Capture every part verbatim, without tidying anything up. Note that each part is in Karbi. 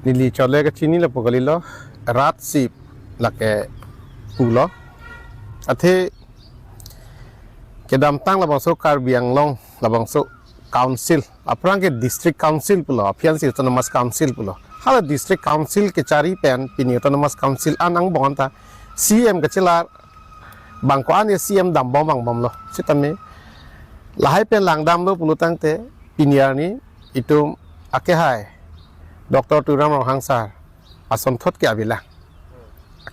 Neli chole kachini lapu kalilo, rat si lake pulo. Athe kedamtang labangso Karbi Anglong labangso council, aphrang ke district council pulo, aphian si autonomous council pulo. Hala district council kechari pen pini autonomous council an angbong anta C M kachelar bang ko-an ya C M dambom angbomlo. Sitame lahai pen langdamlo pulo tangte pini arni itum akehai Doctor Tuliram Ronghang sar asonthot ke avelang.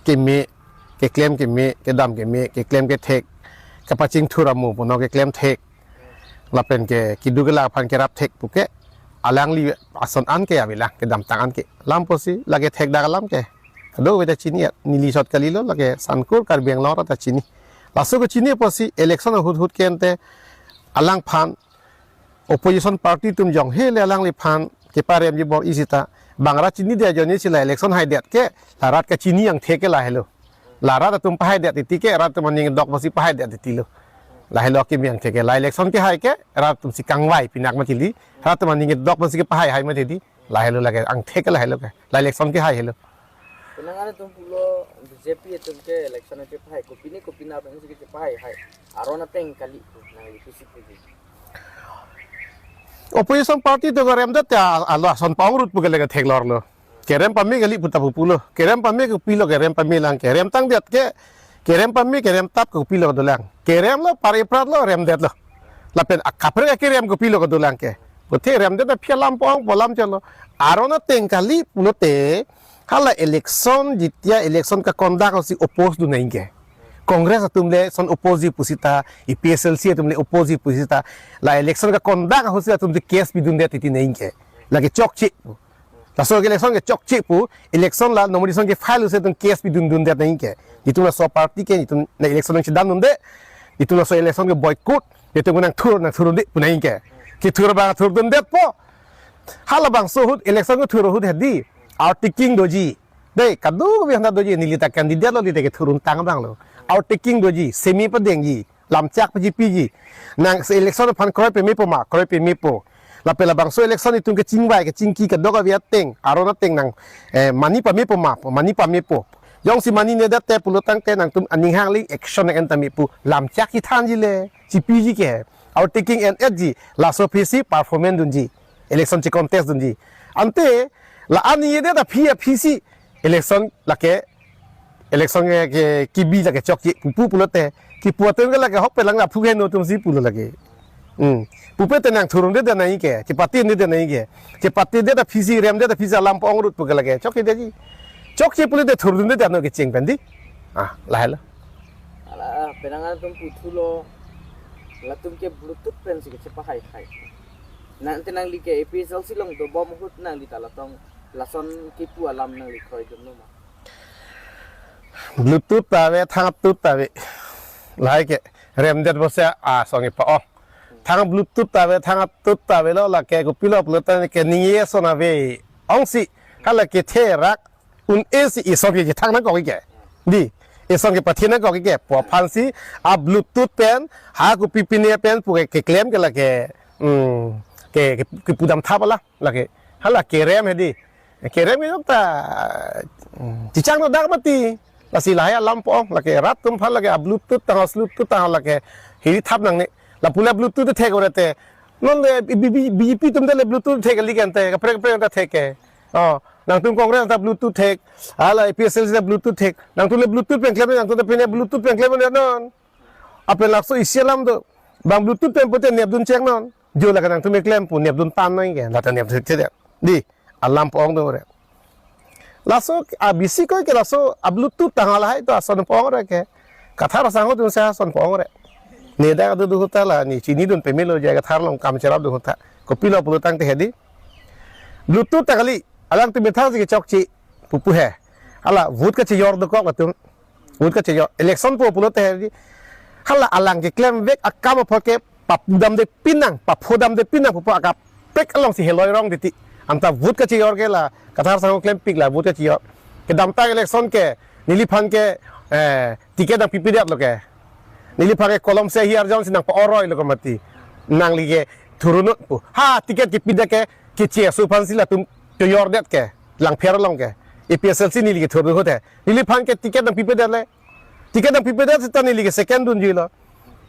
Keme, keklem keme, kedam keme, keklem kethek, kapachingthur amu puno keklem thek. Lapen ke keduk kelak aphan kerap thek puke alangli ason an ke avelang, kedamtang an ke. Lam pusi lake thekdak alam ke. Kadokave ta chini, neli chot kalilo, lake sankur Karbi Anglong rat ta chini. Laso kachini pusi election ahut hut ke ante alangphan opposition party atum jong hele alangliphan keparemji bor-i seta bang rat chinidet ajoine si la election haidet ke la rat kachini angthek ke lahelo. La rat atum pahaidet titi ke rat atum aning dok pusi pahaidet titilo. Lahelo keme angthek ke, la election kehai ke rat atum si kangvai pinak mati di, rat atum aning dok pusi kepahai hai mati di. Lahelo lake angthek ke, lahelo ke. La election kehai helo. Penang an atum pulo B J P atum ke election kepahai, kopine kopine atum si kepahai hai. Aron ateng kali pu nangli pusi puji. Opposition party atum keremdet ya, alo ason pa-ongrut pu ke lake theklorlo. Kerem pame kali puta pupulo. Kerem pame kopilo, kerem pame lang, kerem tangdet ke, kerem pame, kerem tap kopilo dolang. Keremlo, pare pratlo, remdetlo. Lapen akaprek akerem kopilo kedolang ke. Puthe remdet aphi alam po-ong po alam chalo. Aron ateng kali pulote, hala election, jitia election ka-conduct si oppose dun nangji ke. Congress atum le son oppose ji pusita, A P H L C atum le oppose ji pusita, la election ka-conduct ahut si atum si case pidundet titi nangji ke. Lake chokche. Laso ke election ke chokche pu, election la nomination ke file ahut si atum case pidun dundet nangji ke. Netum laso party ke, netum la election nangchedandunde, netum laso election ke boycott, netum nangthur, nangthurdunde pu nangji ke. Kethur abang thurdundetpo. Halabangso ahut election kethur ahut hedi. Articking doji. Dei, kadokave hana doji, neli ta candidate lo, neli ta kethur un tang abang lo. Articking doji, semi padengji, lamchak pajipiji. Nang se election aphan kroi pemepo ma, kroi pemepo. Lapen labangso election itum kechingvai, kechingki kadokave ateng, aron ateng nang, eh, mani pamepo ma, mani pamepo. Jongsi maninedet te pulo tangte nangtum aning hangli action nang-en tame pu lamchak chethanji le, chipiji ke. Articking en-etji, laso aphi si performance dunji. Election che-contest dunji. Ante la-an ninedet aphi aphi si election lake, election ke, ke kebi lake chokche pupu pulote, kipu atum ke lake hok pelang aphu ke no atum si pulo lake. Hmm. Pupe te nangthurdunde nangji ke, chepatedunde nangji ke. Chepatedet aphi si, remdet aphi si alam po-ongrut pu ke lake chokchedetji. Chokche pulote thurdunde no kecheng pen di. Ah, lahelo. Hala, penang an atum puthulo, latum ke Bluetooth pen si kechepahai hai. Nang, ante nangli ke A P H L C along dobom ahut nangli ta latong lason kipu alam nangli kroidunlo ma? Bluetooth ta ave, thang tut ta ave. Lahai ke remdet bose asong ipa-ong. Thang Bluetooth ta ave, thang tut ta avelo, lake kopilo pulo tangte ke ningje ason ave. Ongsi, hala kethe rak un-e si ison ke chethang nangkok ke. Di, ison ke pathe nangkok ke. Pu aphan si a Bluetooth pen, ha kopi pine pen pu ke keklem ke lake, hmm, ke, ke, kepudam thap alam lake. Hala kerem hedi. Kerem ke jok ta, hmm, chechang no dak mati. Lasi lahai alam po-ong, lake rat atum aphan lake a Bluetooth tang, Bluetooth tang lake hiri thap nangne. Lapu le Bluetooth thek ore te. Non le B-, B-, B J P atum te le Bluetooth thek kali ke ante, kaprek kaprek ta thek ke. Oh, nangtum Congress ta Bluetooth thek, hala A P H L C ta Bluetooth thek. Nangtum le Bluetooth pen klem, nangtum ta pine Bluetooth pen klem non. Apen laso isi alam do. Bang Bluetooth pen pute nepdun chek non. Jo lake nangtum klem pu nepdun tan nangji ke, la ta nepdun chek. Di, alam po-ong do ore. Laso a bisi koi ke laso a Bluetooth tang lahai to ason po-ong ore ke. Kathar asangho atum si ason po-ong ore. Ne dak adu duhuta la, ne chinidun pemelo je Kathar along kam cherap duhuta. Kopilo pulo tangte hedi. Bluetooth ta kali, alangtum methang si kechokche pupu he. Hala, vote kachejor dokok latum. Vote kachejor. Election po pulote hedi. Hala alang keklemvek akam apot ke papudamde pinang, paphodamde pinang pupo akaprek along si heloi rong titi. Anta vote kachejor ke la, Kathar asangho klempik la vote kachejor. Kedamtang election ke, neliphan ke, eh, ticket nangpipedetlo ke. Neliphan ke Kolomse ahi arjan si nangpa-oroilo ke mati. Nangli ke thurunut pu. Ha, ticket kepidet ke, keche aso aphan si latum chejordet ke. Langpher along ke. A P H L C neli kethur ahut he. Neliphan ke ticket nangpipedet le. Ticket nangpipedet seta neli ke second dunji lo.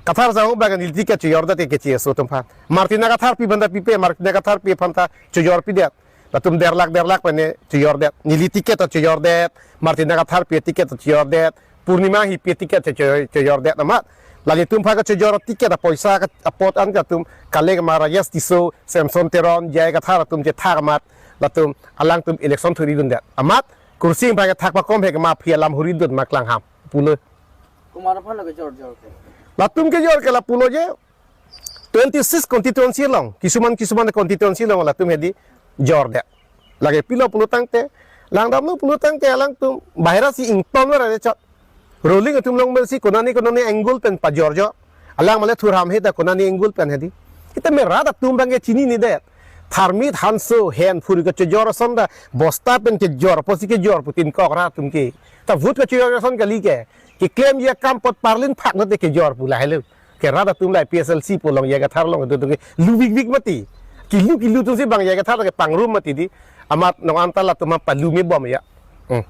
Kathar Sangho abang ke neli ticket chojordet ke K H A S O atum aphan. Martina Katharpi aphanta pipe, Martina Katharpi aphanta chojorpidet. Latum der lakh, der lakh pen chojordet. Neli ticket ta chojordet. Martina Katharpi ticket ta chojordet. Purnima Enghipi ticket cho-, cho-, chojordet amat. Lalitum aphan kachojor ticket apoisa ke apot an ke latum kalek amat Rajesh Tisso, Samson Teron, J I Kathar atum chethak amat. Latum alangtum election thuridundet. Amat Kursing aphan kethak pakom he ke ma aphi alam huridun ma klangham pulo. Komat aphan lo kejor jor ke? Latum kejor ke lapulo je twenty-six constituency along, kisuman kisuman constituency along latum hedi jordet. Lake pilo pulo tangte, langdamlo pulo tangte alangtum bahira si ington ra re chot. Rolling atum along si konani konani angle pen pajorjo. Alang male thurham he ta konani angle pen hedi. Kita me rat atum abang ke chinine det. Tharmit Hanso hen phuri kachojor ason ta bosta pen kejor, pusi kejor pu tin kok rat atum ke. Ta vote kachojor ason kali ke. Keklemji akam apot parlin phak lote kejor pu lahelo. Ke rat atum la A P H L C pu along J I Kathar along atum ke lu bikbik mati. Kilu kilu atum si bang J I Kathar ke pangrum mati di. Amat non anta latum aphan palu me bom ya. Hmm.